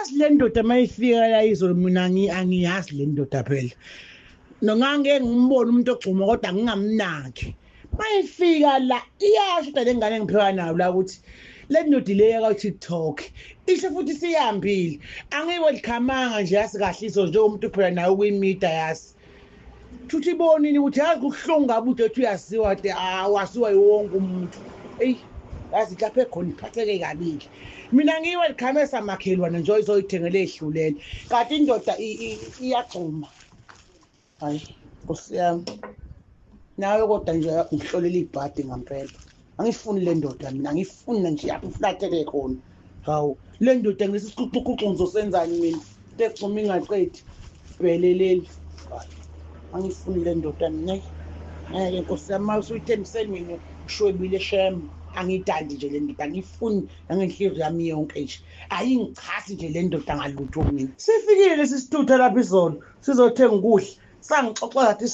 Yazi le ndoda mayifika la izolo, mina angiyazi le ndoda phela. Nongangeke ngimbone umuntu ogxuma kodwa ngingamnaki. Mayifika la iyasho ukuthi le ngane engipheka nayo la ukuthi le ndoda le yaka TikTok isho futhi siyambile. Angiwelcomanga nje yazi kahle izolo njengomuntu phela nayo kuyimida yazi. Thuthi ibonile ukuthi yazi kubuhlungu kabi ukuthi uyaziwa de awasiwa wonke umuntu. Eyi yazi lapha ekhona iphatheke kabi. Mina ngiwelcome samakhelwane nje oyizoyithengela ehlulele. Kanti indoda iyagxuma. Hayi Nkosi yami. Nawe kodwa nje ngihlolela ibhadi ngempela. Angifuni le ndoda mina, angifuni nje lapho iflathele khona. Hawu, le ndoda ngisisiququququ ngizosenzani mina? Into egxuma ingaqedi. Bheleleli. Angifuni le ndoda mina. Ngeke Nkosi yami, uma usuyithembise mina ushwebile shem. Angiyithandi nje le ndoda, angifuni nangenhliziyo yami yonke nje. Ayingichazi nje le ndoda ngalutho mina. Sifikile lesi sithutha lapha izolo, sizothenga ukudla. Sangixoxa ngathi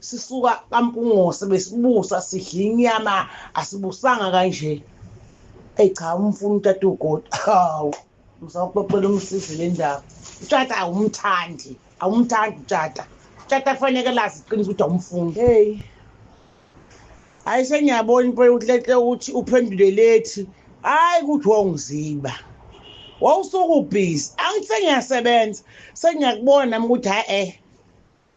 sisuka kaMpungose besibusa sidla inyama, asibusanga kanje. Eyi cha, umfuna utata ugodi. Hawu, ngisawuxoxela umsizi le ndaba. Utata awumthandi, awumthandi utata. Utata kufanele lazi iqiniso ukuthi awumfuni. Hey. Hayi sengiyabona impela ukuthi lehle ukuthi uphendule lethi. Hayi ukuthi wawungiziba. Wawusuke ubhizi. Angithi sengiyasebenza. Sengiyakubona nami ukuthi hayi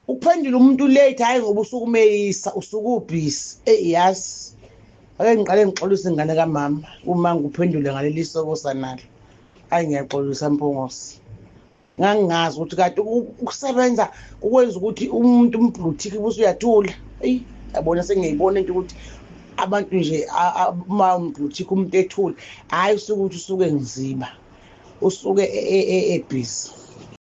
Ukuphendula umuntu late hayi ngoba usuke umeyisa, usuke ubhizi. Eyi yazi. Ake ngiqale ngixolise ingane kamama uma ngikuphendule ngaleli sokosa nalo. Hayi ngiyaxolisa Mpungose. Ngangingazi ukuthi kanti ukusebenza kukwenza ukuthi umuntu umblutik bese uyathula. Eyi yabona sengiyayibona into ukuthi abantu nje uma umblutik umuntu ethule, hayi usuke ukuthi usuke nzima. Usuke ebhizi.